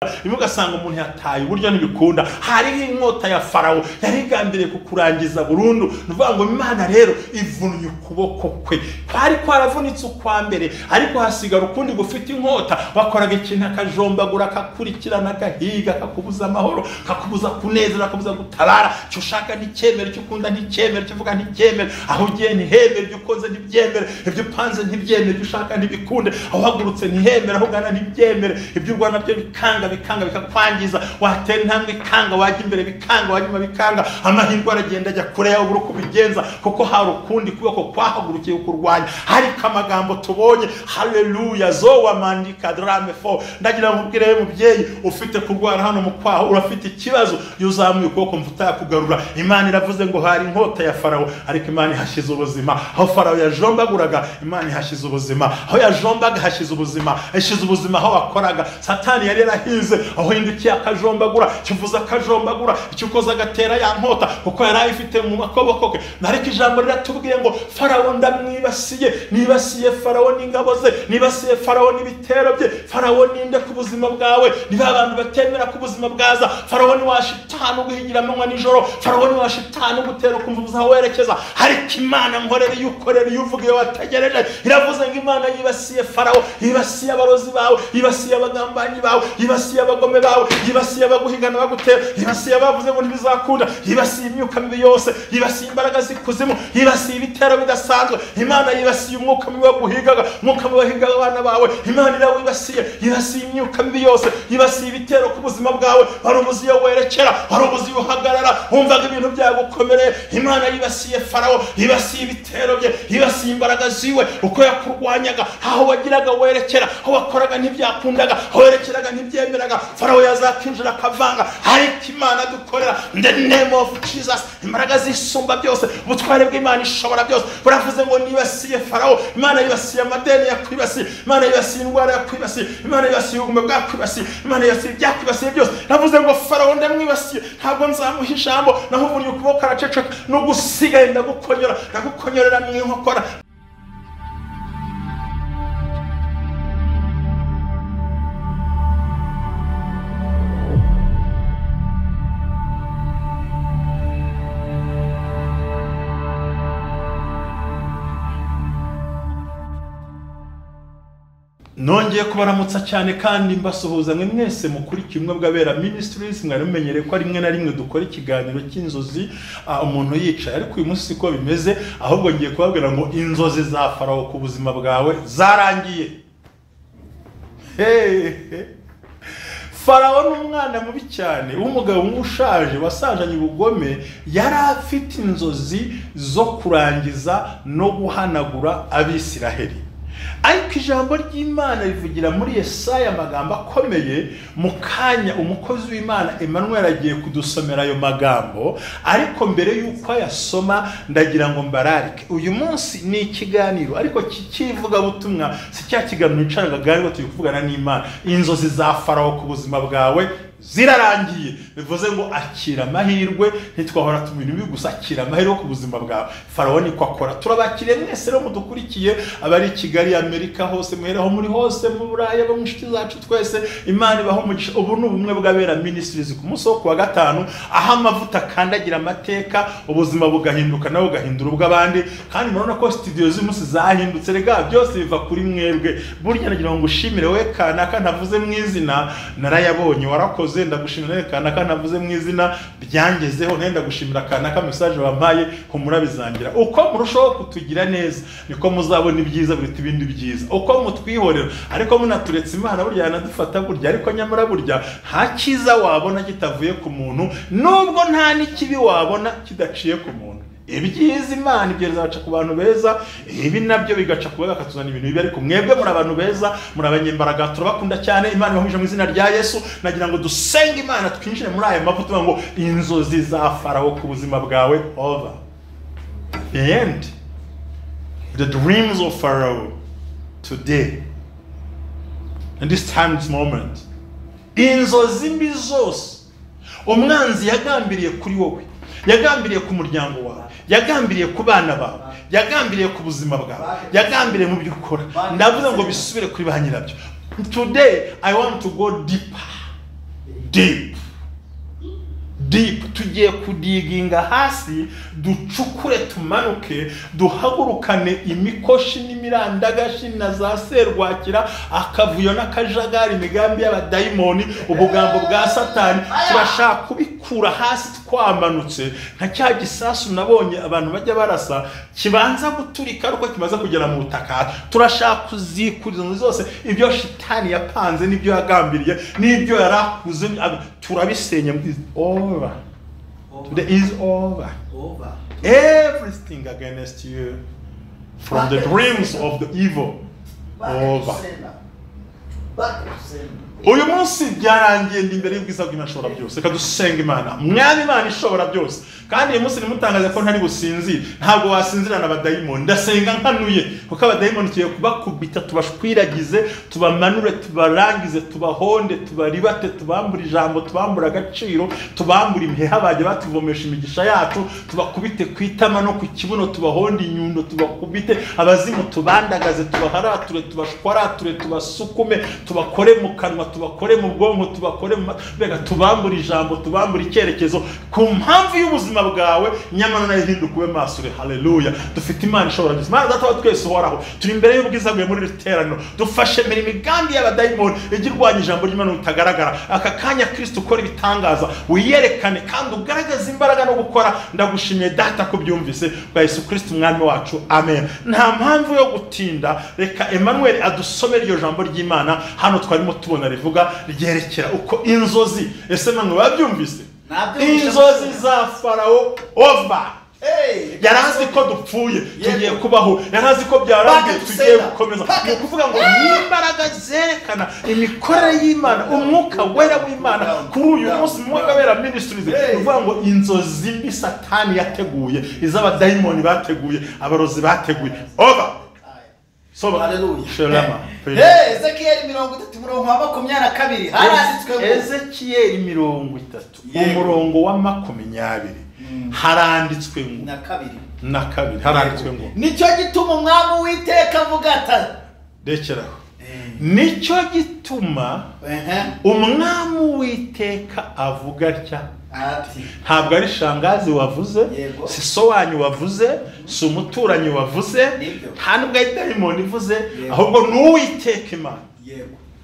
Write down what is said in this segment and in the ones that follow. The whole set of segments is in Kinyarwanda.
Rimwe ugasanga umuntu yataye uburyo ntibikunda, hariho inkota ya Farawo yarigambiriye kukurangiza burundu. Ni ukuvuga ngo Imana rero ivunnye ukuboko kwe kwari kwaravunitse ukwa mbere, ariko hasigara ukundi gufite inkota. Wakoraga ikintu akajombagura, akakurikirana, akahiga, akakubuza amahoro, akakubuza kunezera, akakubuza gutabara. Icyo ushaka nticyemere, icyo ukunda nticyemere, icyo uvuga nticyemere, aho ugiye ntihemere, ibyo ukoze ntibyemere, ibyo upanze ntibyemere, ibyo ushaka ntibikunde, aho uhagurutse ntihemere, aho ugana ntibyemere, ibyo urwana byo bikanga bikanga bikakwangiza, watera intambwe ikanga, wajya imbere bikanga, wajya inyuma bikanga, amahirwe aragenda ajya kure yawe, ubura uko ubigenza, kuko hari ukundi kuboko kwahagurukiye kukurwanya. Ariko amagambo tubonye, haleluya, zowa mandika drame fo. Ndagira ngo ubwire mubyeyi ufite kurwara hano mu kwaho, urafite ikibazo, iyo uzamuye ukuboko mva utakugarura. Imana iravuze ngo hari inkota ya Farawo, ariko Imana ihashize ubuzima. Aho Farawo yajombaguraga, Imana ihashize ubuzima. Aho yajombaga hashize ubuzima, hashize ubuzima aho wakoraga. Satani yari yarahize, aho hindukiye akajombagura, kivuza akajombagura, icyo ukoze agatera ya nkota, kuko yari ayifite mu makoboko ke. Ariko ijambo riratubwiye ngo Farawo ndamwibasiye, nibasiye Farawo n'ingabo ze, nibasiye Farawo n'ibitero bye. Farawo ninde ku buzima bwawe? Niba abantu batemera ku buzima bwaza, Farawo ni wa shitani uguhigira amanywa nijoro, Farawo ni wa shitani ugutera ukumva ubuze aho werekeza. Ariko Imana nkorera iyo ukorera, iyo uvuga, iyo wategereje, iravuze ngo Imana yibasiye Farawo, yibasiye abarozi bawe, yibasiye abagambanyi bawe, yibasiye abagome bawe, yibasiye abaguhigana bagutera, yibasiye abavuze ngo ntibizakunda, yibasiye imyuka mibi yose, yibasiye imbaraga z'ikuzimu, yibasiye ibitero bidasanzwe. Imana yibasiye umwuka mibi waguhigaga, umwuka mibi wahigaga abana bawe, Imana irawibasiye, yibasiye imyuka mibi yose, yibasiye ibitero ku buzima bwawe. Wari ubuze iyo werekera, wari ubuze iyo uhagarara, wumvaga ibintu byagukomereye. Imana yibasiye Farawo, yibasiye ibitero bye, yibasiye imbaraga ziwe, uko yakurwanyaga, aho wagiraga werekera, aho wakoraga ntibyakundaga, aho werekeraga ntibyemeraga. Farawo yazakinjira akavanga. Ariko Imana dukorera, in the name of Jesus, imbaraga zisumba byose, ubutware bw'Imana ishobora byose, buravuze ngo nibasiye Farawo. Imana yibasiye amadeni yakwibasiye, Imana yibasiye indwara yakwibasiye, Imana yibasiye ubugome bwakwibasiye, Imana yibasiye ibyakwibasiye byose. Navuze ngo Farawo ndamwibasiye, ntabwo nzamuha ijambo, naho uvunnye ukuboko araceceka, n'ugusigaye ndagukonyora, ndagukonyorera mu inkokora. Nongeye kubaramutsa cyane kandi mbasuhuza mwe mwese mukurikiye Ubumwe bw'Abera Ministries. Mwari mumenyereye ko rimwe na rimwe dukora ikiganiro cy'inzozi umuntu yicaye, ariko uyu munsi siko bimeze, ahubwo ngiye kubabwira ngo inzozi za Farawo ku buzima bwawe zarangiye. Farawo ni umwana mubi cyane w'umugabo ushaje wasajanye ubugome, yari afite inzozi zo kurangiza no guhanagura Abisiraheli. Ariko ijambo ry'Imana rivugira muri Yesaya amagambo akomeye. Mu kanya umukozi w'Imana Emmanuel agiye kudusomera ayo magambo, ariko mbere y'uko ayasoma ndagira ngo mbararike. Uyu munsi ni ikiganiro ariko kikivugabutumwa, si cya kiganiro wicaraga gari turi kuvugana n'Imana. Inzozi za Farawo ku buzima bwawe zirarangiye, bivuze ngo akira amahirwe. Ntitwahora tumenya ibi gusa, akira amahirwe ku buzima bwawe. Farawo niko akora. Turabakiriye mwese rero mudukurikiye, abari Kigali, Amerika hose, muheraho muri hose, mu Burayi, abo mu nshuti zacu twese, Imana ibaho umugisha. Ubu ni Ubumwe bw'Abera Ministries ku munsi wo kuwa gatanu, aho amavuta akandagira amateka, ubuzima bugahinduka nawe ugahindura ubw'abandi. Kandi murabona ko studio z'umunsi zahindutse, rega byose biva kuri mwebwe. Burya nagira ngo ngushimire we kanaka ntavuze mu izina, narayabonye warakoze, ndagushimira kanaka navuze mu izina, byangezeho, nenda gushimira kanaka message wampaye, humura bizangira. Uko murushaho kutugira neza niko muzabona ibyiza biruta ibindi byiza, uko mutwihorera ariko munaturetse Imana burya yanadufata burya, ariko nyamara burya nta cyiza wabona kitavuye ku muntu, nubwo nta n'ikibi wabona kidaciye ku muntu. Ibyiza Imana ibyo bizaca ku bantu beza, ibi nabyo bigaca ku bakatuzana ibintu bibi, ariko mwebwe muri abantu beza, muri abanyembaraga, turabakunda cyane. Imana ibahuje mu izina rya Yesu. Nagira ngo dusenge Imana twinjire muri aya mavuta ngo inzozi za Farawo ku buzima bwawe over the end, the dreams of Pharaoh today and this time, this moment. Inzozi mbi zose umwanzi yagambiriye kuri wowe, yagambiriye ku muryango wawe, yagambiriye ku bana bawe, yagambiriye ku buzima bwawe, yagambiriye mu byo ukora, ndavuze ngo bisubire kuri ba nyirabyo. Today I want to go deeper. deep deep. Tugiye kudiginga hasi, ducukure, tumanuke, duhagurukane imikoshi n'imirandagashi na za serwakira, akavuyo n'akajagari, imigambi y'abadayimoni, ubugambo bwa Satani. Turashaka kubikura hasi twamanutse nka cya gisasu nabonye abantu bajya barasa kibanza guturika ariko kimaze kugera mu butaka. Turashaka kuzikura izo zose, ibyo shitani yapanze n'ibyo yagambiriye n'ibyo yarakuze, turabisenya. Over. Today is over. Over. Everything against you from the dreams of the evil. Over. Uyu munsi byarangiye, ndi imbere y'ubwiza bw'Imana ishobora byose. Reka dusenga Imana. Mwami Imana ishobora byose, kandi uyu munsi nimutangaze ko ntari businzire. Ntabwo wasinzira na abadayimoni. Ndasenga nkanuye, kuko abadayimoni tugiye kubakubita, tubashwiragize, tubamanure, tubarangize, tubahonde, tubaribate, tubambure ijambo, tubambure agaciro, tubambure imiheha bajya batuvomesha imigisha yacu, tubakubite ku itama no ku kibuno, tubahonde inyundo, tubakubite abazimu, tubandagaze, tubaharature, tubashwarature, tubasukume, tubakore mu kanwa, tubakore mu bwonko, tubakore mu mbega, tubambure ijambo, tubambure icyerekezo ku mpamvu y'ubuzima bwawe. Nyamara nayo ihinduka ube maso. Haleluya. Dufite Imana ishobora byose. Imana Data wa twese uhoraho, turi imbere y'ubwiza bwawe muri iri teraniro. Dufashe mbere imigambi y'abadayimoni ijya irwanya ijambo ry'Imana ritagaragara. Aka kanya Kristo ukora ibitangaza, wiyerekane kandi ugaragaze imbaraga no gukora. Ndagushimiye Data ko byumvise, bwa Yesu Kristo umwami wacu, amen. Nta mpamvu yo gutinda, reka Emmanuel adusomere iryo jambo ry'Imana hano twarimo tubona rivuga ryerekera uko inzozi. Ese mwe babyumvise? Inzozi za Farawo over. Yari azi ko dupfuye tugiye kubaho, yari azi ko byarangiye tugiye gukomeza. Ni ukuvuga ngo n'imbaraga zerekana imikorere y'Imana, umwuka wera w'Imana kuri uyu munsi, Umwuka Wera Ministries. Ni ukuvuga ngo inzozi mbi Satani yateguye, iz'abadayimoni bateguye, abarozi bateguye, over. Haleluya. Ezekiyeli 30 umurongo wa 22 haranditswe ngo, Ezekiyeli 30 umurongo wa 20 haranditswe ngo na kabiri haranditswe ngo, nicyo gituma umwami Uwiteka avuga ati, rekeraho. Nicyo gituma umwami Uwiteka avuga atya. Ntabwo ari shangazi wavuze, si so wanyu wavuze, si umuturanyi wavuze, nta nubwo ari dayimoni ivuze, ahubwo ni Uwiteka Imana.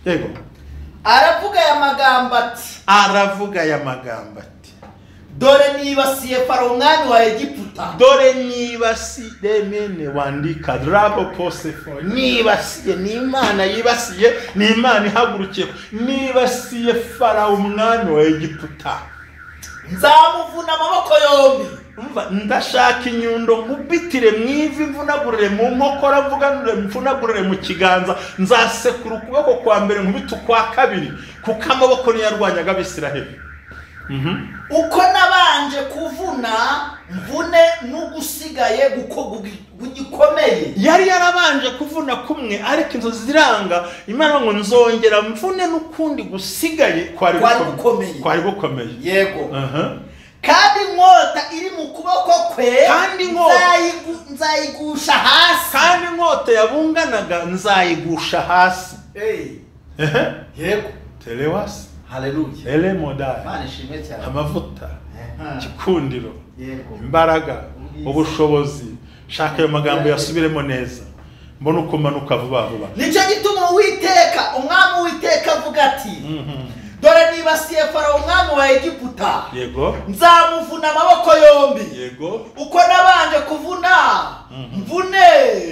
Yego. Aravuga aya magambo ati, aravuga aya magambo ati, dore nibasiye Farawo umwami wa Egiputa. Dore nibasiye, mene wandika rabo posefo, nibasiye, ni Imana yibasiye, ni Imana ihagurukiye, nibasiye Farawo umwami wa Egiputa, nzamuvuna amaboko yombi. Umva, ndashaka inyundo nkubitire mu ivi, mvunagurire mu nkokora, mvuganure, mvunagurire mu kiganza, nzasekura ukuboko kwa mbere nkubite ukwa kabiri, kuko amaboko niyo yarwanyaga Abisiraheli. Uko nabanje kuvuna mvune n'ugusigaye gukomeye. Yari yarabanje kuvuna kumwe, ariko inzozi ziranga. Imana ngo nzongera mvune n'ukundi gusigaye kwari gukomeye. Yego. Kandi inkota iri mu kuboko kwe, kandi nzayigusha hasi. Kandi inkota yabunganaga nzayigusha hasi. Yego. Telewasi. Haleluya. Elemodai. Imana ishimwe cyane. Amavuta, gikundiro, imbaraga, ubushobozi. Shaka ayo magambo yasubiremo neza, mbona uko manuka vuba vuba. Nicyo gituma Uwiteka umwami Uwiteka avuga ati, dore nibasiye Farawo umwami wa Egiputa. Yego. Nzamuvuna amaboko yombi. Yego. Uko nabanje kuvuna mvune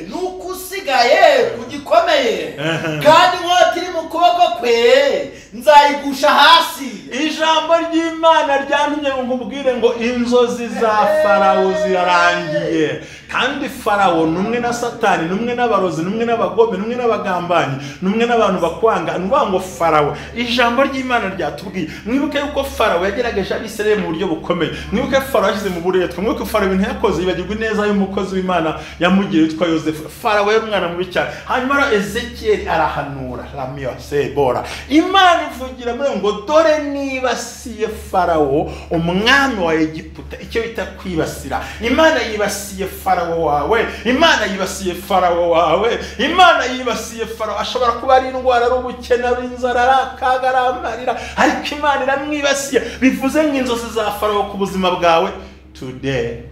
n'ukusigaye kugikomeye, kandi inkota iri mu kuboko kwe nzayigusha hasi. Ijambo ry'Imana ryantumye ngo nkubwire ngo inzozi za Farawo zirarangiye. Kandi Farawo numwe na Satani, numwe n'abarozi, numwe n'abagome, numwe n'abagambanyi, numwe n'abantu bakwanga. Nuvuga ngo Farawo, ijambo ry'Imana ryatubwiye. Mwibuke yuko Farawo yagerageje Abisirayeli mu buryo bukomeye. Mwibuke Farawo yashyize mu buretwa. Mwibuke Farawo ibintu yakoze, yibagirwa ineza y'umukozi w'Imana Imana yamugiriye witwa Yosefu. Farawo yari umwana mubi cyane. Hanyuma Ezekiyeli arahanura ramiyo sebora, Imana ivugira muri ngo dore nibasiye Farawo umwami wa Egiputa. Icyo bita kwibasira, Imana yibasiye Farawo wawe, Imana yibasiye Farawo wawe, Imana yibasiye Farawo. Ashobora kuba ari indwara, ari ubukene, ari inzara, ari akaga, ari amarira, ariko Imana iramwibasiye. Bivuze nk'inzozi za Farawo ku buzima bwawe today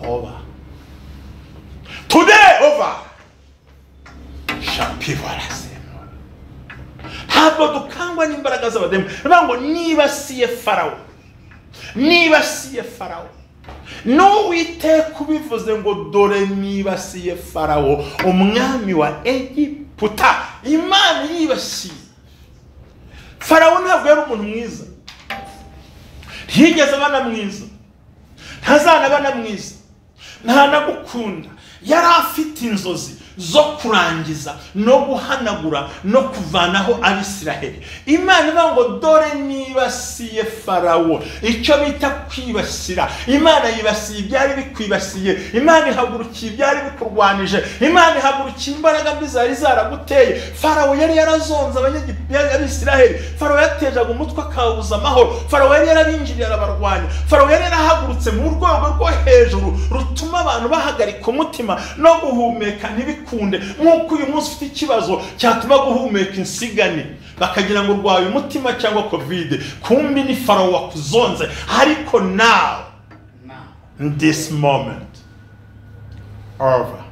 over, today over. Ntabwo dukangwa n'imbaraga z'abademu. Bivuga ngo nibasiye Farawo, nibasiye Farawo. N'Uwiteka ubivuze ngo dore nibasiye Farawo umwami wa Egiputa. Imana yibasiye Farawo. Ntabwo yari umuntu mwiza, ntiyigeze abana mwiza, ntazanabana mwiza, ntanagukunda. Yari afite inzozi zo kurangiza no guhanagura no kuvanaho Abisiraheli. Imana ivuga ngo dore nibasiye Farawo. Icyo bita kwibasira, Imana yibasiye ibyari bikwibasiye, Imana ihagurukiye ibyari bikurwanije, Imana ihagurukiye imbaraga mbi zari zaraguteye. Farawo yari yarazonze Abisiraheli, Farawo yatejaga umutwe akawuza amahoro, Farawo yari yarabinjiriye arabarwanya, Farawo yari yarahagurutse mu rwego rwo hejuru rutuma abantu bahagarika umutima no guhumeka ntibikunde. Nk'uko uyu munsi ufite ikibazo cyatuma guhumeka insigane bakagira ngo urwaye umutima cyangwa covid, kumbi ni Farawo wakuzonze. Ariko now in this moment over.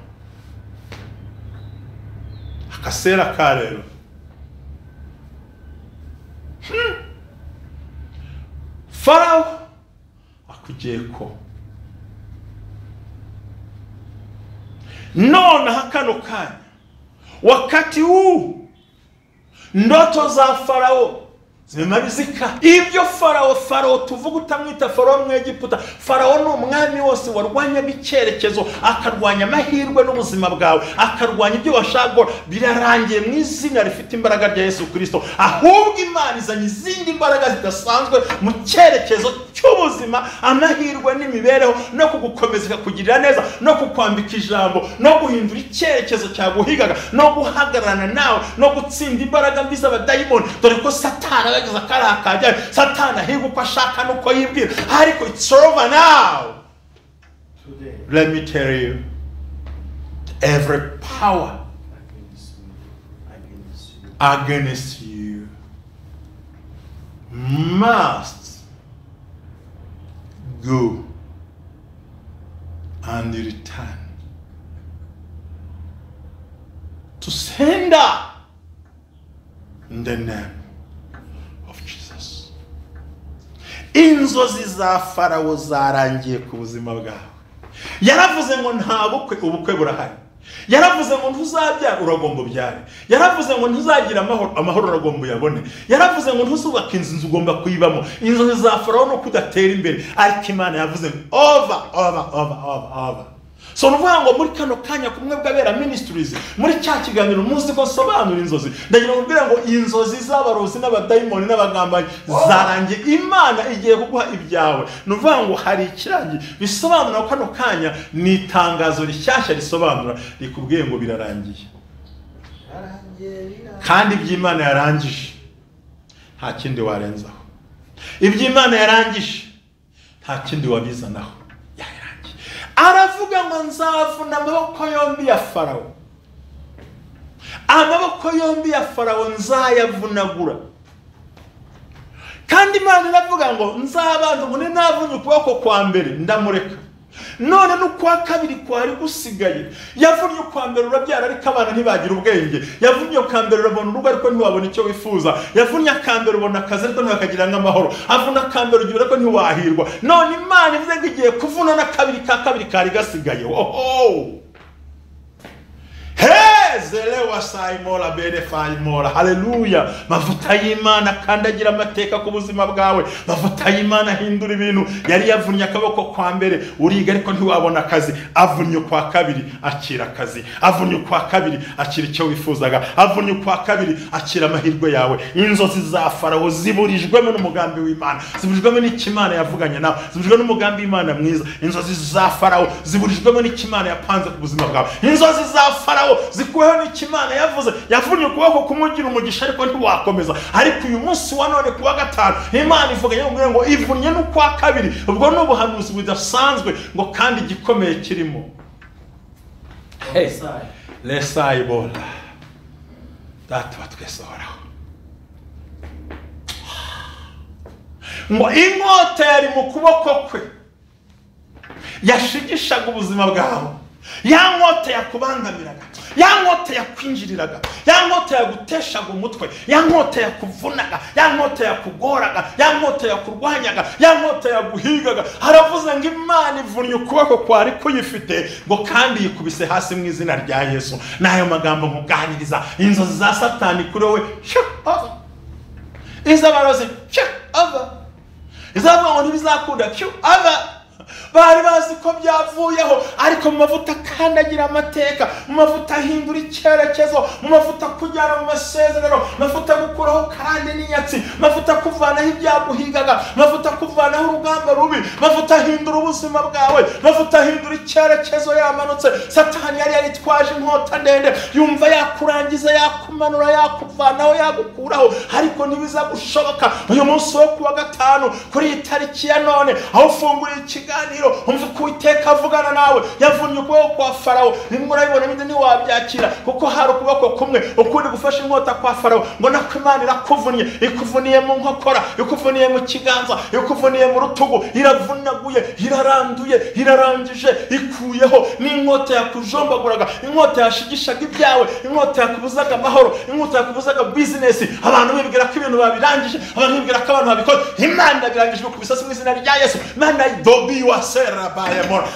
Akasera ka rero Farawo akugiye ko nonaha kano kanya, wakati huu ndoto za Farao zimemalizika. Ibyo Farao, Farao tuvuga utamwita Farao mu Egiputa, Farao ni umwami wose warwanyaga icyerekezo, akarwanya amahirwe n'ubuzima bwawe, akarwanya ibyo washaka. Birarangiye mu izina rifite imbaraga rya Yesu Kristo. Ahubwo Imana izanye izindi mbaraga zidasanzwe mu cyerekezo cy'ubuzima, amahirwe n'imibereho, no kugukomeza ikakugirira neza, no kukwambika ijambo, no guhindura icyerekezo cyaguhigaga, no guhagararana nawe, no gutsinda imbaraga mbi z'abadayimoni. Dore ko Satani Satani ahiga uko ashaka n'uko yibwira, ariko it's over now. Today. Let me tell you, every power against you must go and return to sender in the name of Jesus. Inzozi za Farawo zarangiye ku buzima bwawe. Yaravuze ngo nta bukwe, ubukwe burahari. Yaravuze ngo ntuzabyara, uragomba ubyare. Yaravuze ngo ntuzagira amahoro, amahoro uragomba uyabone. Yaravuze ngo ntuzubaka inzu, inzu ugomba kuyibamo. Inzozi za Farawo no kudatera imbere, ariko Imana yavuze ngo over, over, over, over, over. So nuvuga ngo muri kano kanya kumwe bw'abera ministries, muri cya kiganiro muzi ko sobanura inzozi, ndagira ngo mbwira ngo inzozi z'abarozi n'abadayimoni n'abagambanyi zarangiye. Imana igiye kuguha ibyawe. Nuvuga ngo hari ikirangi bisobanura kano kanya, ni itangazo rishyashya risobanura rikubwiye ngo birarangiye. Kandi iby'Imana yarangije nta kindi warenzaho, iby'Imana yarangije nta kindi wabizanaho. Aravuga ngo nzavuna amaboko yombi ya Farawo, amaboko yombi ya Farawo nzayavunagura. Kandi Imana iravuga ngo nzabanza ngo navunye ukuboko kwa mbere ndamureka, none n'ukwa kabiri kwari gusigaye. Yavunnye ukwa mbere urabyara ariko abana ntibagira ubwenge, yavunnye ukwa mbere urabona urugo ariko ntiwabona icyo wifuza, yavunnye akambere ubona akazi ariko ntibakagira nk'amahoro, avuna akambere ugira ariko ntiwahirwa. None Imana ivuze ngo igiye kuvuna na kabiri ka kabiri kari gasigaye. Oho, hey! Zelewa saimora bene faimora. Haleluya. Mavuta y'Imana kandagira amateka ku buzima bwawe. Mavuta y'Imana hindura ibintu. Yari yavunnye akaboko kwa mbere uriga ariko ntiwabona akazi. Avunnye kwa kabiri akira akazi. Avunnye kwa kabiri akira icyo wifuzaga. Avunnye kwa kabiri akira amahirwe yawe. Inzozi za Farawo ziburijwemo n'umugambi w'Imana. Ziburijwemo n'Imana yavuganye nawe. Ziburijwemo n'umugambi w'Imana mwiza. Inzozi za Farawo ziburijwemo n'Imana yapanze ku buzima bwawe. Inzozi za Farawo zikuweho n'Imana yavuze. Yavunnye ukuboko kumugira umugisha ariko ntiwakomeza. Ariko uyu munsi wa none kuwa gatanu Imana ivuganye ngo ivunnye n'ukwa kabiri. Ubwo ni ubuhanuzi budasanzwe ngo kandi igikomeye kirimo. Hey, lesaibola. Data wa twese uhoraho. Ngo inkota yari mu kuboko kwe yashigishaga ubuzima bwawe. Ya nkota yakubangamiraga, ya nkota yakwinjiriraga, ya nkota yaguteshaga umutwe, ya nkota yakuvunaga, ya nkota yakugoraga, ya nkota yakurwanyaga, ya nkota yaguhigaga. Haravuze ngo Imana ivunnye ukuboko kwari kuyifite ngo kandi yikubise hasi mu izina rya Yesu. N'ayo magambo nkuganiriza, inzozi za Satani kuri wowe iz'abarozi ava, izavuga ngo ntibizakunda ava. Bari bazi ko byavuyeho, ariko mu mavuta kandagira amateka, mu mavuta ahindura icyerekezo, mu mavuta kujyana mu masezerano, mu mavuta gukuraho kandi n'inyatsi, mu mavuta kuvanaho ibyaguhigaga, mu mavuta kuvanaho urugamba rubi, mu mavuta ahindura ubuzima bwawe, mu mavuta ahindura icyerekezo yamanutse. Satani yari yaritwaje inkota ndende, yumva yakurangiza, yakumanura, yakuvanaho, yagukuraho, ariko ntibiza gushoboka. Uyu munsi wo kuwa gatanu kuri iyi tariki ya none, aho ufunguriye ikiganiro umva ko Uwiteka avugana nawe. Yavunnye ukuboko kwa Farawo, rimwe urabibona ibindi ntiwabyakira kuko hari ukuboko kumwe ukundi gufasha inkota kwa Farawo. Ngo nako Imana irakuvunnye, ikuvuniye mu nkokora, ikuvuniye mu kiganza, ikuvuniye mu rutugu, iravunaguye, iraranduye, irarangije, ikuyeho n'inkota yakujombaguraga, inkota yashigishaga ibyawe, inkota yakubuzaga amahoro, inkota yakubuzaga business. Abantu bibwira ko ibintu babirangije, abantu bibwira ko abantu babikoze. Imana irangije kubisasa mu izina rya Yesu. Imana idobi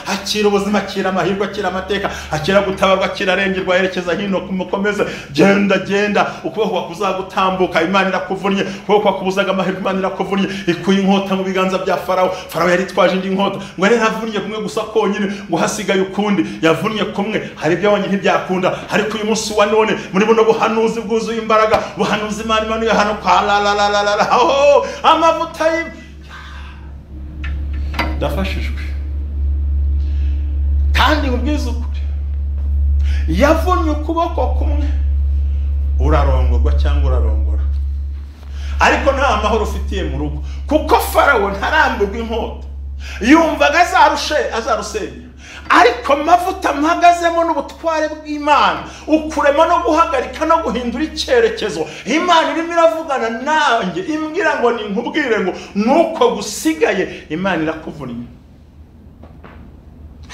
akira ubuzima, akira amahirwe, akira amateka, akira gutabarwa, akira arengerwa, yerekeza hino kumukomeze. Genda genda, ukuboko kuzagutambuka. Imana irakuvunnye, ukuboko kubuzaga amahirwe, Imana irakuvunnye, ikuye inkota mu biganza bya Farawo. Farawo yari itwaje indi nkota, ngo yari yavunnye kumwe gusa konyine, ngo hasigaye ukundi. Yavunnye kumwe, hari ibyo wabonye ntibyakunda. Ariko uyu munsi wa none muri buno buhanuzi bwuzuye imbaraga, buhanuzi Imana imanuye hano kwa la la la la la, amavuta ndafashijwe kandi ubwiza ukuri. Yavunnye ukuboko kumwe, urarongorwa cyangwa urarongora, ariko nta mahoro ufitiye mu rugo, kuko Farawo ntaramburwa inkota, yumvaga azarusenya. Ariko mavuta mpagazemo n'ubutware bw'Imana, ukurema no guhagarika no guhindura icyerekezo. Imana irimo iravugana nanjye imbwira ngo ninkubwire ngo nuko gusigaye Imana irakuvunnye.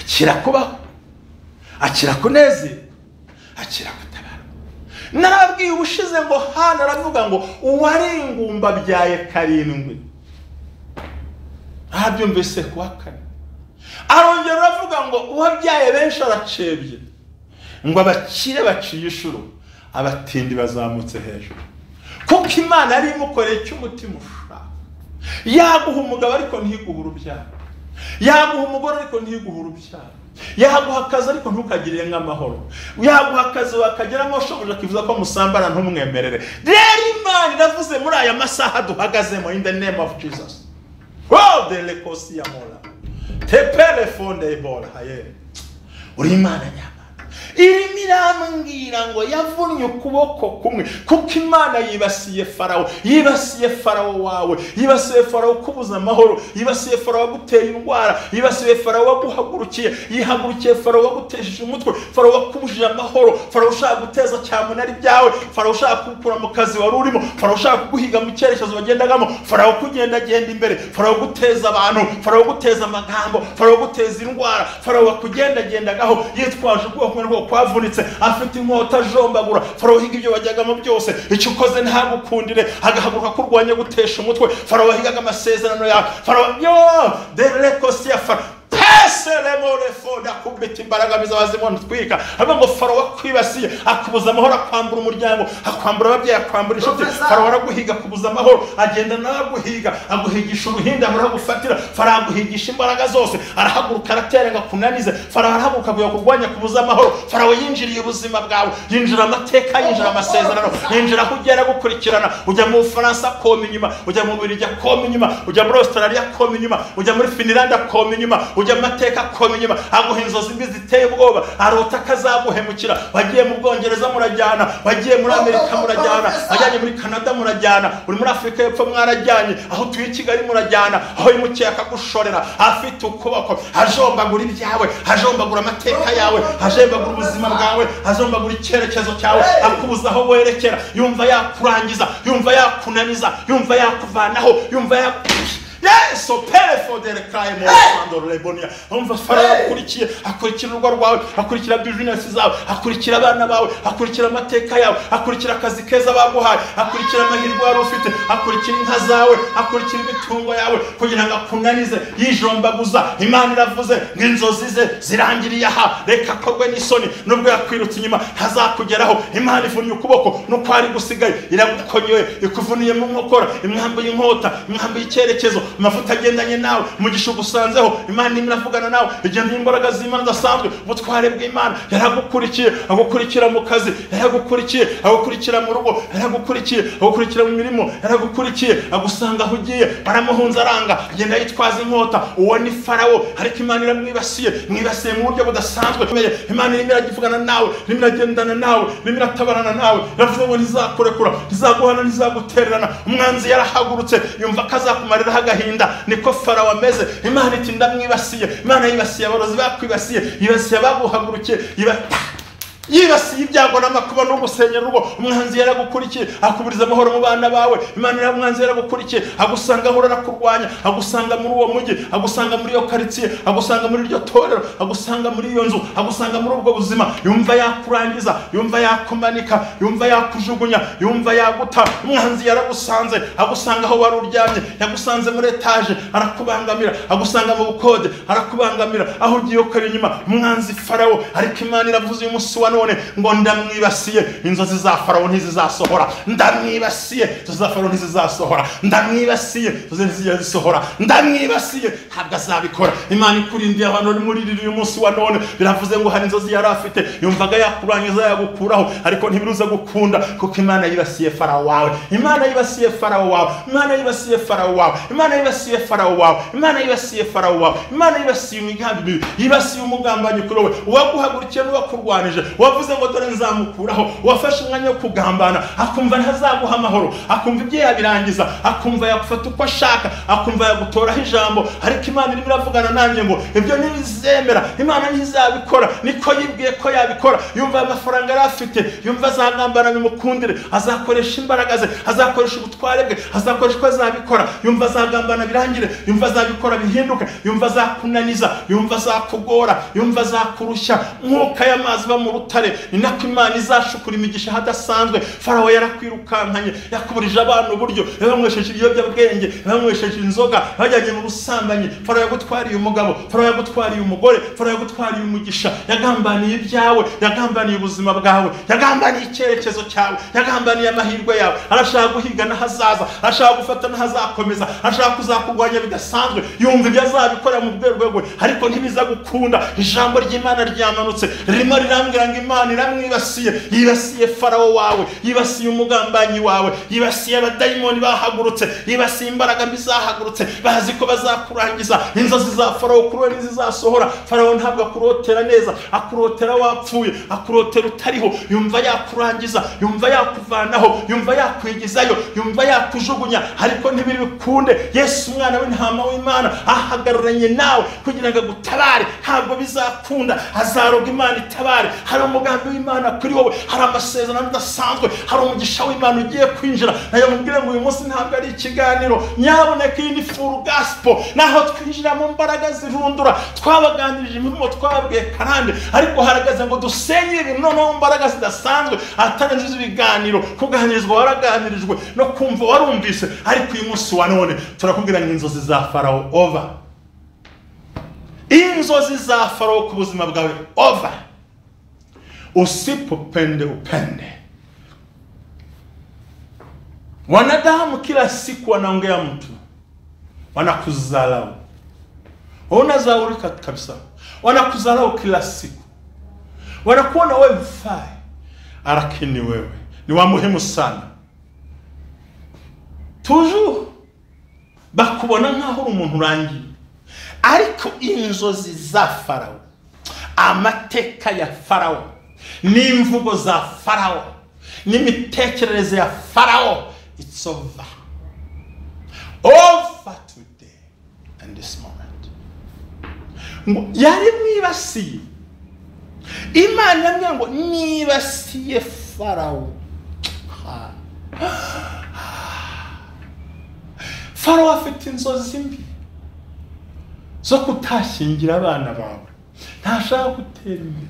Akira kubaho, akira kunezerwa, akira gutabara. Narababwiye ubushize ngo Hana aravuga ngo uwari ingumba abyaye karindwi. Abyumvise kuwa kane. Arongera aravuga ngo uwabyaye benshi aracebye, ngo abakire baciye inshuro, abatindi bazamutse hejuru. Kuko Imana yari imukoreye icyo umutima ushaka. Yaguha umugabo ariko ntiguhe urubyaro, yaguha umugore ariko ntiguhe urubyaro, yaguha akazi ariko ntukagire nk'amahoro, yaguha akazi wakageramo ushoboje akivuza ko musambana ntumwemerere. Rero Imana iravuze muri aya masaha duhagazemo, in the name of Jesus. Oh, de lekosi ya mola tepele fonde ebola haye. Uri Imana nyamana irimo irambwira ngo yavunnye ukuboko kumwe, kuko Imana yibasiye Farawo, yibasiye Farawo wawe, yibasiye Farawo kubuza amahoro, yibasiye Farawo guteye indwara, yibasiye Farawo waguhagurukiye, yihagurukiye Farawo wagutesheje umutwe, Farawo wakubujije amahoro, Farawo ushaka guteza cyamunara ibyawe, Farawo ushaka kugukura mu kazi wari urimo, Farawo ushaka kuguhiga mu cyerekezo wagendagamo, Farawo kugendagenda imbere, Farawo guteza abantu, Farawo guteza amagambo, Farawo guteza indwara, Farawo wakugendagendagaho yitwaje ubwoko bwo kwavunitse, afite inkota ajombagura. Farawo higa ibyo wajyagamo byose, icyo ukoze ntagukundire, agahaguruka kurwanya gutesha umutwe. Farawo higaga amasezerano yawe, Farawo yo de lekosia Farawo Eselemorefo akubita imbaraga bizabazimu ntwika. Haba ngo Farawo akwibasiye akubuza amahoro, akwambura umuryango, akwambura ababyeyi, akwambura inshuti. Farawo araguhiga akubuza amahoro, agenda nawe aguhiga, aguhigisha uruhinda aragufatira. Farawo aguhigisha imbaraga zose, arahaguruka aratera ngo akunanize. Farawo arahaguruka aguye kurwanya kubuza amahoro. Farawo yinjiriye ubuzima bwawe, yinjira amateka, yinjira amasezerano, yinjira aho ugera gukurikirana. Ujya mu Bufaransa koma inyuma, ujya mu Bubiligi koma inyuma, ujya muri Australia koma inyuma, ujya muri Finland koma inyuma, ujya mu mateka koma inyuma. Aguha inzozi mbi ziteye ubwoba, arota akazaguhemukira. Wagiye mu Bwongereza murajyana, wagiye muri Amerika murajyana, wajyanye muri Canada murajyana, uri muri Afurika y'Epfo mwarajyanye, aho utuye i Kigali murajyana, aho yimukiye akagushorera. Afite ukuboko ajombagura ibyawe, ajombagura amateka yawe, ajombagura ubuzima bwawe, ajombagura icyerekezo cyawe, akubuza aho werekera. Yumva yakurangiza, yumva yakunaniza, yumva yakuvanaho, yumva ya Yesu perefo dere kaye mo lebonia. Umva Farawo akurikiye, akurikira urugo rwawe, akurikira business zawe, akurikira abana bawe, akurikira amateka yawe, akurikira akazi keza baguhaye, akurikira amahirwe wari ufite, akurikira inka zawe, akurikira imitungo yawe kugira ngo akunanize. Yijombaguza. Imana iravuze ngo inzozi ze zirangiriye aha, reka akorwe n'isoni. Nubwo yakwirutse inyuma ntazakugeraho. Imana ivunnye ukuboko nuko ari gusigaye, iragukonyoye, ikuvuniye mu nkokora, imwambuye inkota, imwambuye icyerekezo. Amavuta agendanye nawe, umugisha ugusanzeho. Imana irimo iravugana nawe, igenda imbaraga z'Imana zidasanzwe, ubutware bw'Imana. Yaragukurikiye, agukurikira mu kazi, yaragukurikiye, agukurikira mu rugo, yaragukurikiye, agukurikira mu mirimo, yaragukurikiye, agusanga aho ugiye. Baramuhunza aranga, agenda yitwaza inkota. Uwo ni Farawo, ariko Imana iramwibasiye, mwibasiye mu buryo budasanzwe. Imana irimo iragivugana nawe, irimo iragendana nawe, irimo iratabarana nawe. Iravuga ngo ntizakurekura, ntizaguhana, ntizagutererana. Umwanzi yarahagurutse, yumva ko azakumariraho agahinda. Niko Farawo ameze. Imana iti ndamwibasiye. Imana yibasiye abarozi bakwibasiye, yibasiye abaguhagurukiye, yibasiye ibyago n'amakuba no gusenyera urugo. Umwanzi yaragukurikiye, akuburiza amahoro mu bana bawe. Imana umwanzi yaragukurikiye, agusanga aho arakurwanya, agusanga muri uwo mujyi, agusanga muri iyo quartier, agusanga muri iryo torero, agusanga muri iyo nzu, agusanga muri ubwo buzima. Yumva yakurangiza, yumva yakumanika, yumva yakujugunya, yumva yaguta. Umwanzi yaragusanze, agusanga aho wari uryamye, yagusanze muri etage arakubangamira, agusanga mu bukode arakubangamira, aho ugiye ukari inyuma. Umwanzi Farawo, ariko Imana iravuze uyu munsi wa none ngo ndamwibasiye. Inzozi za Farawo ntizizasohora, ndamwibasiye. Inzozi za Farawo ntizizasohora, ndamwibasiye. Inzozi ntizizasohora, ndamwibasiye. Ntabwo azabikora. Imana ikurindiye abantu muri uyu munsi wa none. Biravuze ngo hari inzozi yari afite, yumvaga yakurangiza yagukuraho, ariko ntibiruza gukunda kuko Imana yibasiye Farawo wawe. Imana yibasiye Farawo wawe. Imana yibasiye Farawo wawe. Imana yibasiye Farawo wawe. Imana yibasiye Farawo wawe. Imana yibasiye imigambi mibi, yibasiye umugambanyi kuri wowe, uwaguhagurukiye n'uwakurwanije, wavuze ngo dore nzamukuraho, wafashe umwanya wo kugambana, akumva ntazaguha amahoro, akumva ibye yabirangiza, akumva yakufata uko ashaka, akumva yagutoraho ijambo. Ariko Imana irimo iravugana nanjye ngo ibyo ntibizemera, Imana ntizabikora. Niko yibwiye ko yabikora. Yumva amafaranga yari afite, yumva azagambana bimukundire, azakoresha imbaraga ze, azakoresha ubutware bwe, azakoresha uko azabikora. Yumva azagambana birangire, yumva azabikora bihinduke, yumva azakunaniza, yumva azakugora, yumva azakurushya nk'uko aya mazi ba mu rutare. Ni nako Imana izashukura imigisha hadasanzwe. Farawo yarakwirukankanye, yakuburije abantu uburyo, yabanywesheje ibiyobyabwenge, yabanywesheje inzoga, bajyanye mu busambanyi. Farawo yagutwariye umugabo, Farawo yagutwariye umugore, Farawo yagutwariye umugisha, yagambaniye ibyawe, yagambaniye ubuzima bwawe, yagambaniye icyerekezo cyawe, yagambaniye amahirwe yawe. Arashaka guhiga n'ahazaza, arashaka gufata n'ahazakomeza, arashaka kuzakurwanya bidasanzwe. Yumva ibyo azabikora mu rwego rwe, ariko ntibiza gukunda. Ijambo ry'Imana ryamanutse ririmo rirambwira ngo Imana iramwibasiye, yibasiye Farawo wawe, yibasiye umugambanyi wawe, yibasiye abadayimoni bahagurutse, yibasiye imbaraga mbi zahagurutse, bazi ko bazakurangiza. Inzozi za Farawo kuri we ntizizasohora. Farawo ntabwo akurotera neza, akurotera wapfuye, akurotera utariho. Yumva yakurangiza, yumva yakuvanaho, yumva yakwigizayo, yumva yakujugunya, ariko ntibiri bikunde. Yesu umwana w'intama w'Imana ahagararanye nawe kugira ngo agutabare. Ntabwo bizakunda, azaroga Imana itabare. Hari umugambi w'Imana kuri wowe, hari amasezerano adasanzwe, hari umugisha w'Imana ugiye kwinjira. Nayo mubwire ngo uyu munsi ntabwo ari ikiganiro, nyaboneka iyi ni full gospel. Naho twinjira mu mbaraga zirundura, twabaganirije imvumo, twababwiye karande, ariko haragaze ngo dusenye ibintu noneho mu mbaraga zidasanzwe, atarenze ibiganiro. Kuganirizwa waraganirijwe, no kumva warumvise, ariko uyu munsi wa none turakubwira ngo inzozi za Farawo over. Inzozi za Farawo ku buzima bwawe over. Usipopende upende. Wanadamu kila siku wanaongea mtu, wanakuzalau. Unazaurika kabisa. Wanakuzalau kila siku. Wanakuona wewe mfai, lakini wewe ni wa muhimu sana. Toujours bakubona nkaho uri umuntu urangiye. Ariko inzozi za Farawo, amateka ya Farawo, n'imvugo za Farawo, n'imitekerereze ya Farawo, it's over. Over today and this moment. Ngo yari mwibasiye. Imana yambwiye ngo nibasiye Farawo. Farawo afite inzozi mbi zo kutashingira abana bawe. Ntashaka gutera imbere,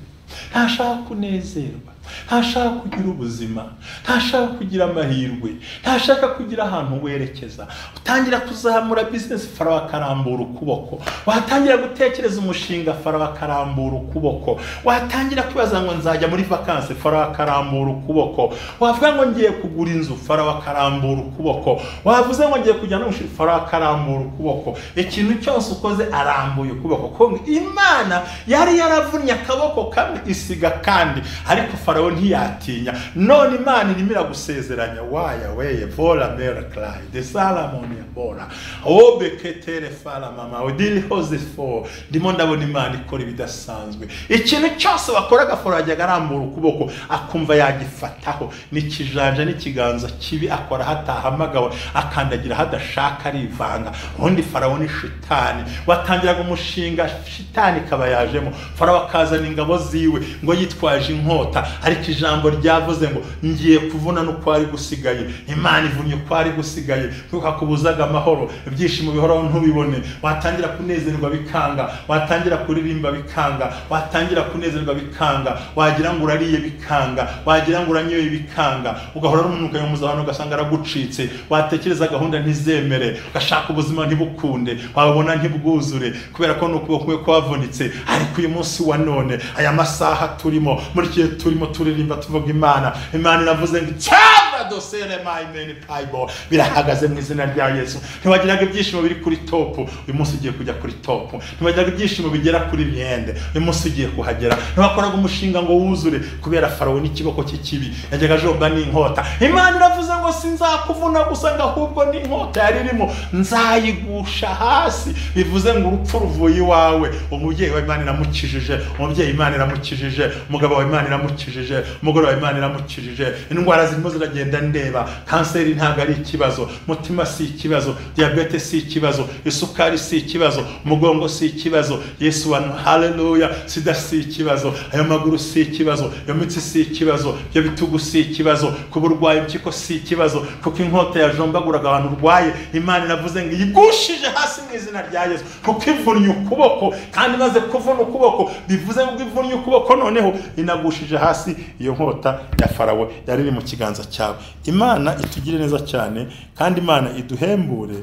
ntashaka kunezerwa, ntashaka kugira ubuzima, ntashaka kugira amahirwe, ntashaka kugira ahantu werekeza. Utangira kuzamura business, Farawo akarambura ukuboko. Watangira gutekereza umushinga, Farawo akarambura ukuboko. Watangira kwibaza ngo nzajya muri vacances, Farawo akarambura ukuboko. Wavuga ngo ngiye kugura inzu, Farawo akarambura ukuboko. Wavuze ngo ngiye kujya no Farawo akarambura ukuboko. Ikintu cyose ukoze arambuye ukuboko. Ko Imana yari yaravunnye akaboko kamwe isiga kandi, ariko Farawo ntiyatinya. None Imana irimo iragusezeranya waya weye vola mera cry de Salomon ya bora obeketere fala mama odili hosefo. Ndimo ndabona Imana ikora ibidasanzwe. Ikintu cyose wakoraga Farawo yajyaga arambura ukuboko akumva yagifataho. N'ikijanja n'ikiganza kibi akora hatahamagawe, akandagira hadashaka, arivanga. Ubundi Farawo ni shitani. Watangiraga umushinga shitani kaba yajemo. Farawo akazana ingabo ziwe ngo yitwaje inkota, ariko ijambo ryavuze ngo ngiye kuvuna n'uko ari gusigaye. Imana ivunnye uko ari gusigaye, kuko akubuzaga amahoro, ibyishimo bihoraho ntubibone. Watangira kunezerwa bikanga, watangira kuririmba bikanga, watangira kunezerwa bikanga, wagira ngo urariye bikanga, wagira ngo uranyoye bikanga, ugahora n'umunuka y'umuzabano ugasanga aragucitse. Watekereza gahunda ntizemere, ugashaka ubuzima ntibukunde, wabona ntibwuzure, kubera ko n'ukuboko kwe kwavunitse. Ariko uyu munsi wa none, aya masaha turimo, muri kiye turimo turirimba tuvuga Imana. Imana iravuze ngo cyangwa dosere my many people birahagaze mu izina rya Yesu. Ntiwagiraga ibyishimo biri kuri top, uyu munsi ugiye kujya kuri top. Ntiwagiraga ibyishimo bigera kuri byende, uyu munsi ugiye kuhagera. Ntiwakoraga umushinga ngo wuzure kubera Farawo n'ikiboko cy'ikibi yajyaga ajoba n'inkota. Imana iravuze ngo sinzakuvuna gusa ngo ahubwo n'inkota yari irimo nzayigusha hasi. Bivuze ngo urupfu ruvuye iwawe. Umubyeyi wa Imana iramukijije, umubyeyi Imana iramukijije, umugabo wa Imana iramukijije, umugore wa Imana iramukijije. Indwara zirimo ziragenda ndeba. Kanseri ntabwo ari ikibazo, mutima si ikibazo, diabete si ikibazo, isukari si ikibazo, umugongo si ikibazo. Yesu wa haleluya, sida si ikibazo, ayo maguru si ikibazo, iyo mitsi si ikibazo, ibyo bitugu si ikibazo, kuba urwaye impyiko si ikibazo, kuko inkota yajombaguraga abantu urwaye. Imana iravuze ngo iyigushije hasi mu izina rya Yesu, kuko ivunnye ukuboko. Kandi maze kuvuna ukuboko, bivuze ngo ivunnye ukuboko noneho inagushije hasi iyo nkota ya Farawo yari iri mu kiganza cyawe. Imana itugire neza cyane, kandi Imana iduhembure.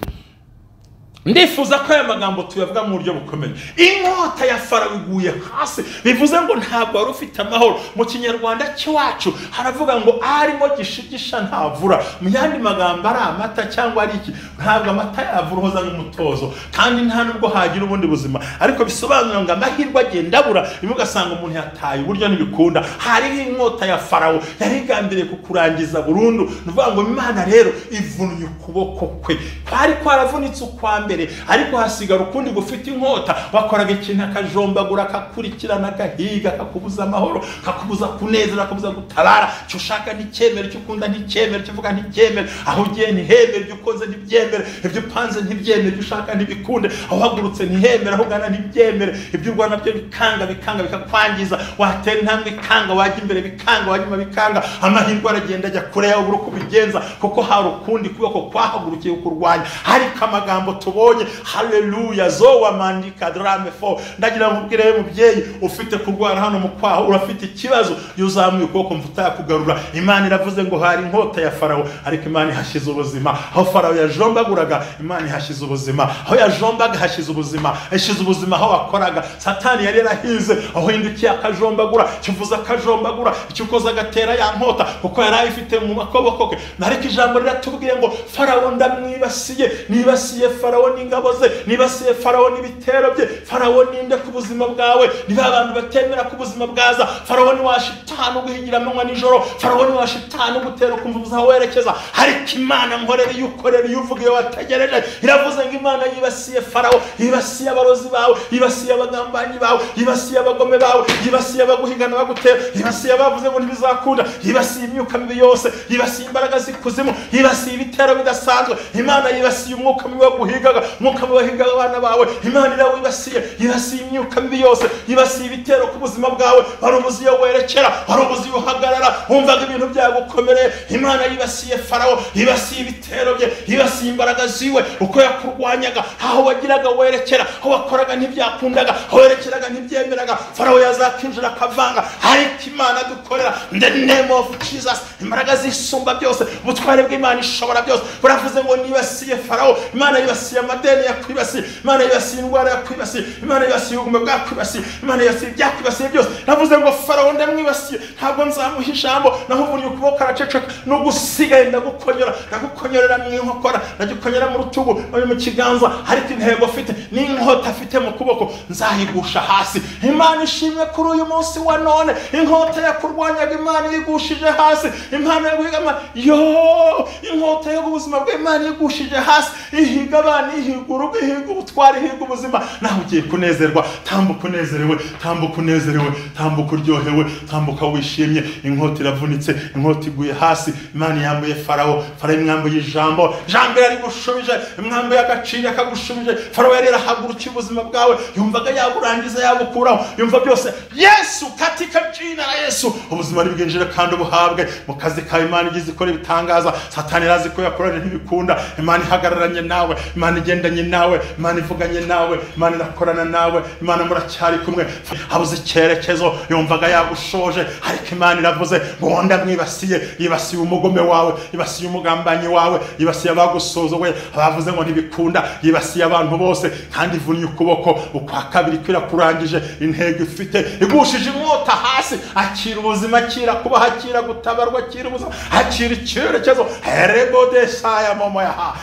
Ndifuza ko aya magambo tuyavuga mu buryo bukomeye. Inkota ya Farawo iguye hasi, bivuze ngo ntabwo wari ufite amahoro. Mu Kinyarwanda cy'iwacu haravuga ngo arimo gishigisha ntavura. Mu yandi magambo ari amata cyangwa ari iki, ntabwo amata yavura uhoza n'umutozo, kandi nta nubwo hagira ubundi buzima. Ariko bisobanura ngo amahirwe agenda abura, rimwe ugasanga umuntu yataye uburyo ntibikunda. Hariho inkota ya Farawo yari igambiriye kukurangiza burundu. Ni ukuvuga ngo Imana rero ivunnye ukuboko kwe kwari kwaravunitse ukwa mbere, ariko hasigara ukundi gufite inkota. Wakoraga ikintu akajombagura, akakurikirana, agahiga, akakubuza amahoro, akakubuza kunezera, akakubuza gutabara. Icyo ushaka nticyemere, icyo ukunda nticyemere, icyo uvuga nticyemere, aho ugiye ntihemere, ibyo ukoze ntibyemere, ibyo upanze ntibyemere, ibyo ushaka ntibikunde, aho uhagurutse ntihemere, aho ugana ntibyemere, ibyo urwana byo bikanga, bikanga, bikakwangiza. Watera intambwe ikanga, wajya imbere bikanga, wajya inyuma bikanga. Amahirwe aragenda ajya kure yawe, ubura uko ubigenza, kuko hari ukundi kuboko kwahagurukiye kukurwanya. Ariko amagambo tubonye tubonye. Haleluya. Zowa mandika drame fo. Ndagira nkubwire mubyeyi ufite kurwara hano mu kwaho, urafite ikibazo, yuzamuye ukuboko mvuta yakugarura. Imana iravuze ngo hari inkota ya Farawo, ariko Imana ihashize ubuzima. Aho Farawo yajombaguraga, Imana ihashize ubuzima. Aho yajombaga hashize ubuzima, ishize ubuzima aho wakoraga. Satani yari yarahize, aho hindukiye akajombagura, kivuza akajombagura, icyukoza agatera ya nkota kuko yari ayifite mu makoboko ke. Ariko ijambo riratubwiye ngo Farawo ndamwibasiye, nibasiye Farawo n'ingabo ze, nibasiye Farawo n'ibitero bye. Farawo ninde ku buzima bwawe? Niba abantu batemera ku buzima bwaza, Farawo ni wa shitani uguhigira amanywa nijoro, Farawo ni wa shitani ugutera ukumva ubuze aho werekeza. Ariko Imana nkorera iyo ukorera, iyo uvuga iyo wategereje, iravuze ngo Imana yibasiye Farawo, yibasiye abarozi bawe, yibasiye abagambanyi bawe, yibasiye abagome bawe, yibasiye abaguhigana bagutera, yibasiye abavuze ngo ntibizakunda, yibasiye imyuka mibi yose, yibasiye imbaraga z'ikuzimu, yibasiye ibitero bidasanzwe. Imana yibasiye umwuka mibi waguhigaga, umwuka mibi wahigaga abana bawe, Imana irawibasiye, yibasiye imyuka mibi yose, yibasiye ibitero ku buzima bwawe. Wari ubuze iyo werekera, wari ubuze iyo uhagarara, wumvaga ibintu byagukomereye. Imana yibasiye Farawo, yibasiye ibitero bye, yibasiye imbaraga ziwe, uko yakurwanyaga, aho wagiraga werekera, aho wakoraga ntibyakundaga, aho werekeraga ntibyemeraga. Farawo yazakinjira akavanga. Ariko Imana dukorera, in the name of Jesus, imbaraga zisumba byose, ubutware bw'Imana ishobora byose, buravuze ngo nibasiye Farawo. Imana yibasiye amadeni yakwibasiye, Imana yibasiye indwara yakwibasiye, Imana yibasiye ubugume bwakwibasiye, Imana yibasiye ibyakwibasiye byose. Navuze ngo Farawo ndamwibasiye, ntabwo nzamuha ijambo, naho uvunnye ukuboko araceceka, n'ugusigaye ndagukonyora, ndagukonyorera mu inkokora, ndagukonyora mu rutugu, no mu kiganza. Ariko intego afite n'inkota afite mu kuboko nzayigusha hasi. Imana ishimwe kuri uyu munsi wa none, inkota yakurwanyaga Imana yigushije hasi. Imana yaguhiga yo, inkota y'ubuzima bw'Imana yigushije hasi, ihiga abana, ihiga urugo, ihiga ubutwari, ihiga ubuzima. Nawe ugiye kunezerwa, tambuka unezerewe, tambuka unezerewe, tambuka uryohewe, tambuka wishimye. Inkota iravunitse, inkota iguye hasi. Imana yambuye Farawo, Farawo imwambuye ijambo, ijambo yarigushubije, imwambuye agaciro akagushubije. Farawo yari yarahagurukiye ubuzima bwawe, yumvaga yaburangiza yabukuraho, yumva byose. Yesu, katika jina la Yesu, ubuzima nibwinjire kandi ubuhabwe mu kazi kawe. Imana igize ikora ibitangaza. Satani irazi ko yakoranye ntibikunda. Imana ihagararanye nawe, Imana igendanye nawe, Imana ivuganye nawe, Imana irakorana nawe, Imana muracyari kumwe. Habuze icyerekezo, yumvaga yagushoje, ariko Imana iravuze ngo ndamwibasiye, yibasiye umugome wawe, yibasiye umugambanyi wawe, yibasiye abagusuzuguye, abavuze ngo ntibikunda, yibasiye abantu bose, kandi ivunnye ukuboko ukwa kabiri kwirakurangije. Intego ifite igushije inkota hasi. Akira ubuzima, akira kuba, akira gutabarwa, akira ubuzima, akira icyerekezo. Herebodesaya momoyaha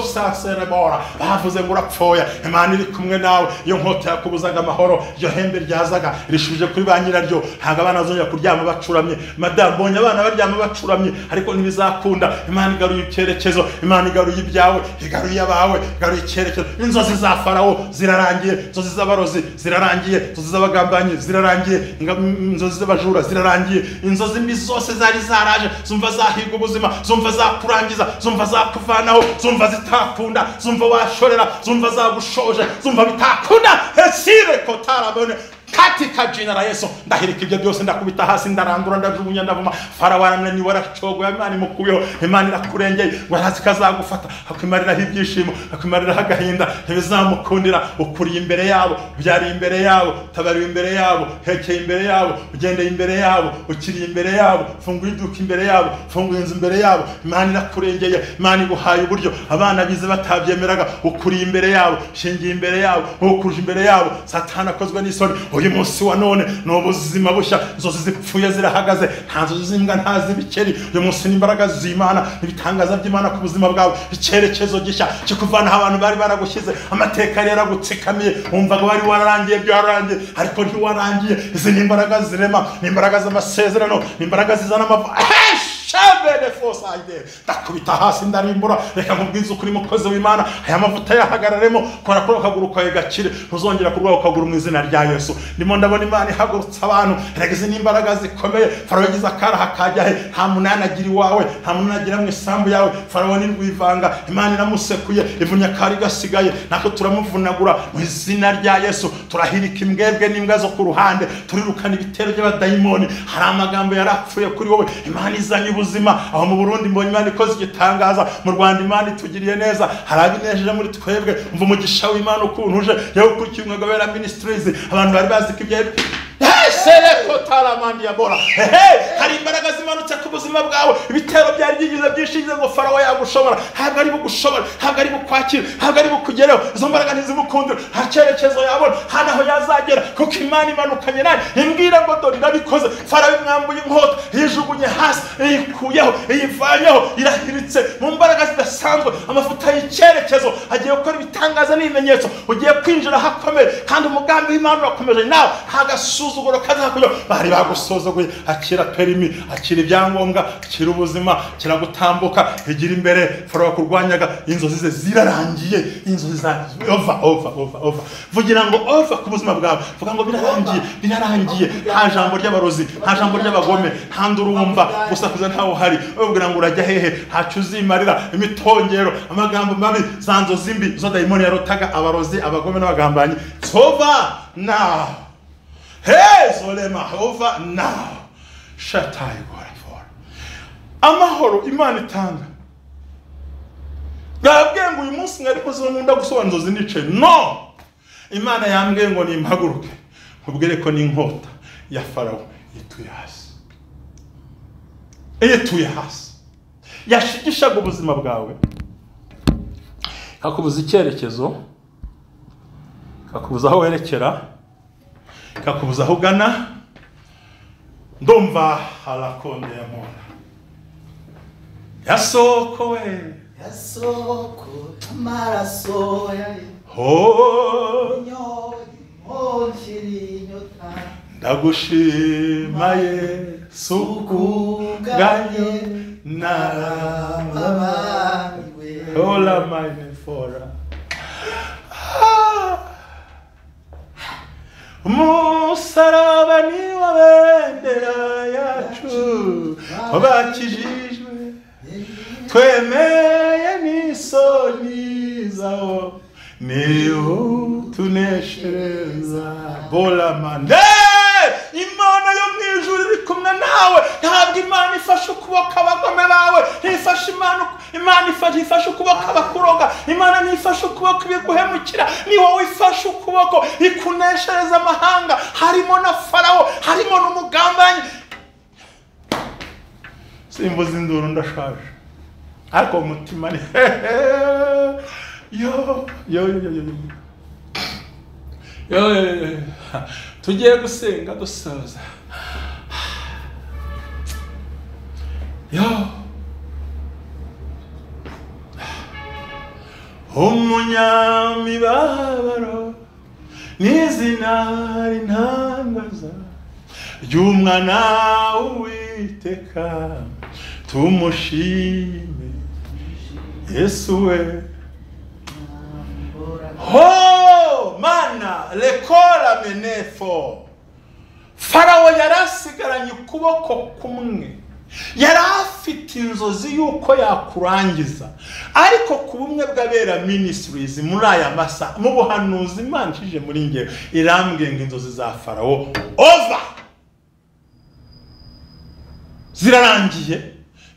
rekosaserebora. Bavuze ngo urapfoya, Imana iri kumwe nawe. Iyo nkota yakubuzaga amahoro, iyo hembe ryazaga rishubije kuri ba nyiraryo. Ntabwo abana bazongera kuryama bacuramye. Madamu, mbonye abana baryama bacuramye, ariko ntibizakunda. Imana igaruye icyerekezo, Imana igaruye ibyawe, igaruye abawe, igaruye icyerekezo. Inzozi za Farawo zirarangiye, inzozi z'abarozi zirarangiye, inzozi z'abagambanyi zirarangiye, inzozi z'abajura zirarangiye, inzozi mbi zose zari zaraje, zumva zahiga ubuzima, zumva zakurangiza, zumva zakuvanaho, zumva zitakunda, zumva washorera, zumva zagushoje, zumva bitakunda. Hesire kotarabone katika jina la Yesu. Ndahirika ibyo byose, ndakubita hasi, ndarandura, ndajugunya, ndavuma. Farawo arananiwe, aracogoye, Imana imukuyeho, Imana irakurengeye, ngo arazi ko azagufata, akwimariraho ibyishimo, akwimariraho agahinda, ntibizamukundira. Ukuriye imbere yabo, ubyariye imbere yabo, utabariwe imbere yabo, hekeye imbere yabo, ugendeye imbere yabo, ukiriye imbere yabo, funguye iduka imbere yabo, funguye inzu imbere yabo. Imana irakurengeye, Imana iguhaye uburyo abana bize batabyemeraga. Ukuriye imbere yabo, shingiye imbere yabo, ukuje imbere yabo. Satani akozwe n'isoni. Uyu munsi wa none ni ubuzima bushya. Inzozi zipfuye zirahagaze, nta nzozi z'imbwa, nta z'ibikeri. Uyu munsi ni imbaraga z'Imana, ibitangaza by'Imana ku buzima bwawe, icyerekezo gishya kikuvanaho abantu bari baragushyize, amateka yari yaragutsikamiye, wumvaga wari wararangiye, byararangiye, ariko ntiwarangiye. Izi ni imbaraga zirema, ni imbaraga z'amasezerano, ni imbaraga zizana amavuta. Ndakubita hasi, ndarimbura. Reka nkubwize ukuri mukozi w'Imana, aya mavuta yahagararemo, kora kuri akaguru kawe gakire, ntuzongera kurwara akaguru mu izina rya Yesu. Ndimo ndabona Imana ihagurutsa abantu. Reka izi ni imbaraga zikomeye. Farawo yagize akaraha kajya he? Nta munani agira iwawe, nta munani agira mu isambu yawe. Farawo ni rwivanga, Imana iramusekuye, ivunya akari gasigaye, natwe turamuvunagura mu izina rya Yesu. Turahirika imbwebwe n'imbwa zo ku ruhande, turirukana ibitero by'abadayimoni. Hari amagambo yarapfuye kuri wowe, Imana izanye ubuzima. Aho mu Burundi mbonye Imana ikoze igitangaza, mu Rwanda Imana itugiriye neza, hari abinejeje muri twebwe. Umva umugisha w'Imana ukuntu uje, yewe ukurikiye umwuga wera ministries, abantu bari bazi ko ibyo hari imbaraga zimanutse ku buzima bwawe. Ibitero byari byigize byinshi ngo Farawo yagushobora, ntabwo ari bugushobora, ntabwo ari bukwakira, ntabwo ari bukugereho. Izo mbaraga ntizimukundira, nta cyerekezo yabona, nta naho yazagera, kuko Imana imanukanye nawe. Imbwira ngo dore ndabikoze. Farawo imwambuye inkota, yijugunye hasi, iyikuyeho, iyivanyeho, irahiritse mu mbaraga zidasanzwe. Amavuta y'icyerekezo agiye gukora ibitangaza n'ibimenyetso. Ugiye kwinjira ahakomeye, kandi umugambi w'Imana urakomeje nawe. Nta gasuzuguro kazakuyo. Bari bagusuzuguye, akira perimi, akira ibyangombwa, akira ubuzima, akira gutambuka, igira imbere. Farawo kurwanyaga, inzozi ze zirarangiye, inzozi za over over over over. Vugira ngo over ku buzima bwawe, vuga ngo birarangiye, birarangiye. Nta jambo ry'abarozi, nta jambo ry'abagome, nta ndurumba gusakuza ntawe uhari. Ubwira ngo urajya hehe, ntacyo uzimarira. Imitongero, amagambo mabi, za nzozi mbi zo dayimoni yarotaga, abarozi, abagome n'abagambanyi. It's over now. Hey, Zolema, over now. Shatai for. Amahoro Imana itanga. Nabwiye ngo uyu munsi mwari kuzo nkunda gusobanura inzozi nicaye. No! Imana yambwiye ngo nimpaguruke, nkubwire ko n'inkota ya Farawo ituye hasi. Ituye hasi. Yashigishaga ubuzima bwawe, kakubuza icyerekezo, kakubuza aho werekera, kakubuza aho ugana. Ndumva harakonde ya mona yasokowe, yasoko amaraso ya ho inyota, ndagushima Yesu kubwanjye narababariwe. Hola mine fora umusaraba ni wa bendera yacu, abakijijwe twemeye n'isoni zawo, niwo tuneshereza. Bola mande Imana yo mu ijuru iri kumwe nawe. Ntabwo Imana ifashe ukuboko abagome bawe, ntifashe Imana ifashe ukuboko abakuroga, Imana ntifashe ukuboko ibiguhemukira, ni wowe ifashe ukuboko ikuneshereza amahanga, harimo na Farawo, harimo n'umugambanyi. Simbuza induru ndashaje, ariko umutima ni yo yo yo yo yo. Tugiye gusenga dusoza. Yo umunyamibabaro n'izina rintangaza ry'umwana w'Uwiteka, tumushime Yesu we. Ho mana lekora menefo. Farawo yarasigaranye ukuboko kumwe, yari afite inzozi yuko yakurangiza, ariko ku bumwe bw'abera ministries muri aya masa mu buhanuzi Imana nshije muri ngewe irambwiye ngo inzozi za Farawo over zirarangiye.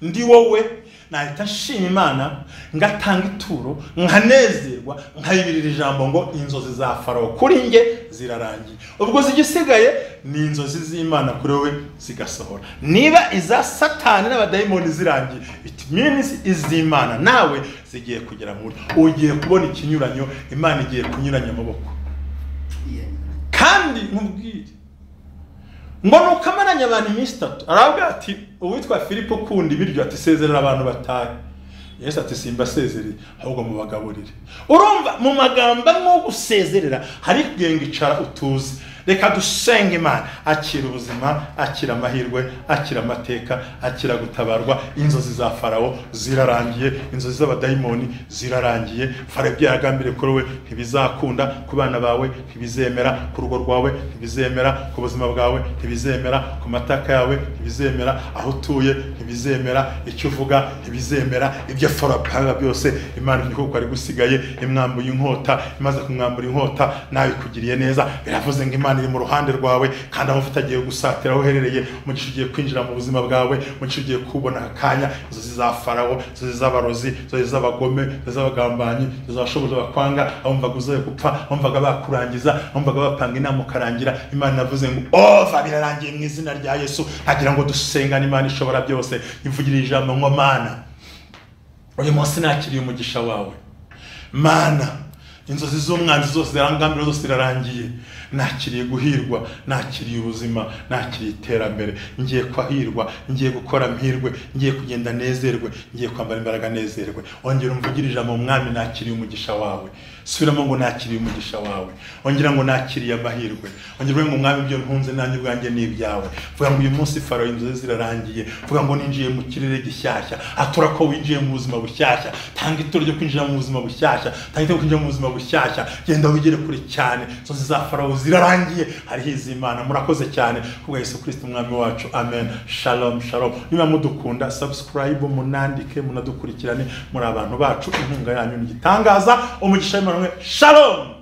Ndi wowe nahita nshima Imana, ngatanga ituro, nkanezerwa, nkayibirira ijambo ngo inzozi za Farawo kuri nge zirarangiye. Ubwo zigisigaye ni inzozi z'Imana kuri wowe zigasohora. Niba iza Satani n'abadayimoni zirangiye, it means iz'Imana nawe zigiye kugera muri, ugiye kubona ikinyuranyo. Imana igiye kunyuranya amaboko. Kandi nkubwire ngo nuko amaranye abantu iminsi itatu, aravuga ati uwitwa Filipo ukunda ibiryo ati sezerera abantu batahe. Yesu ati simbasezereye, ahubwo mubagaburire. Urumva mu magambo nko gusezerera hari kugenga icara utuze. Reka dusenge Imana, akira ubuzima, akira amahirwe, akira amateka, akira gutabarwa. Inzozi za Farawo zirarangiye, inzozi z'abadayimoni zirarangiye. Farawo ibyo yagambiriye kuri wowe ntibizakunda, ku bana bawe ntibizemera, ku rugo rwawe ntibizemera, ku buzima bwawe ntibizemera, ku mataka yawe ntibizemera, aho utuye ntibizemera, icyo uvuga ntibizemera. Ibyo Farawo apanga byose Imana iri kuko ari gusigaye imwambuye inkota, imaze kumwambura inkota nawe ikugiriye neza. Biravuze ngo Imana Imana iri mu ruhande rwawe, kandi amavuta agiye gusatira aho uherereye. Umugisha ugiye kwinjira mu buzima bwawe, umugisha ugiye kubona akanya. Inzozi za Farawo, inzozi z'abarozi, inzozi z'abagome, inzozi z'abagambanyi, inzozi z'abashoboje bakwanga, abumvaga uzaye gupfa, abumvaga bakurangiza, abumvaga bapanga inama ukarangira. Imana yavuze ngo ova, birarangiye mu izina rya Yesu. Ntagira ngo dusengane Imana ishobora byose, imvugire ijambo ngo Mana, uyu munsi nakiriye umugisha wawe. Mana, inzozi z'umwanzi zose zirangambira zose zirarangiye. Nakiriye guhirwa, nakiriye ubuzima, nakiriye iterambere. Ngiye kwahirwa, ngiye gukora mpirwe, ngiye kugenda nezerwe, ngiye kwambara imbaraga nezerwe. Ongera umvugire ijambo, Mwami, nakiriye umugisha wawe. Subiramo ngo nakiriye umugisha wawe. Ongera ngo nakiriye amahirwe. Ongera ngo Mwami, ibyo ntunze nanjye ubwanjye ni ibyawe. Vuga ngo uyu munsi Farawo inzozi zirarangiye. Vuga ngo ninjiye mu kirere gishyashya. Atura ko winjiye mu buzima bushyashya. Tanga ituro ryo kwinjira mu buzima bushyashya. Tanga ituro ryo kwinjira mu buzima bushyashya. Genda wigere kure cyane. Inzozi za Farawo zirarangiye, hariho iz'Imana. Murakoze cyane kubwa Yesu Kristo umwami wacu. Amen. Shalom, shalom. Niba mudukunda, subscribe, munandike, munadukurikirane, muri abantu bacu. Inkunga yanyu ni igitangaza. Umugisha w'Imana. Shalom.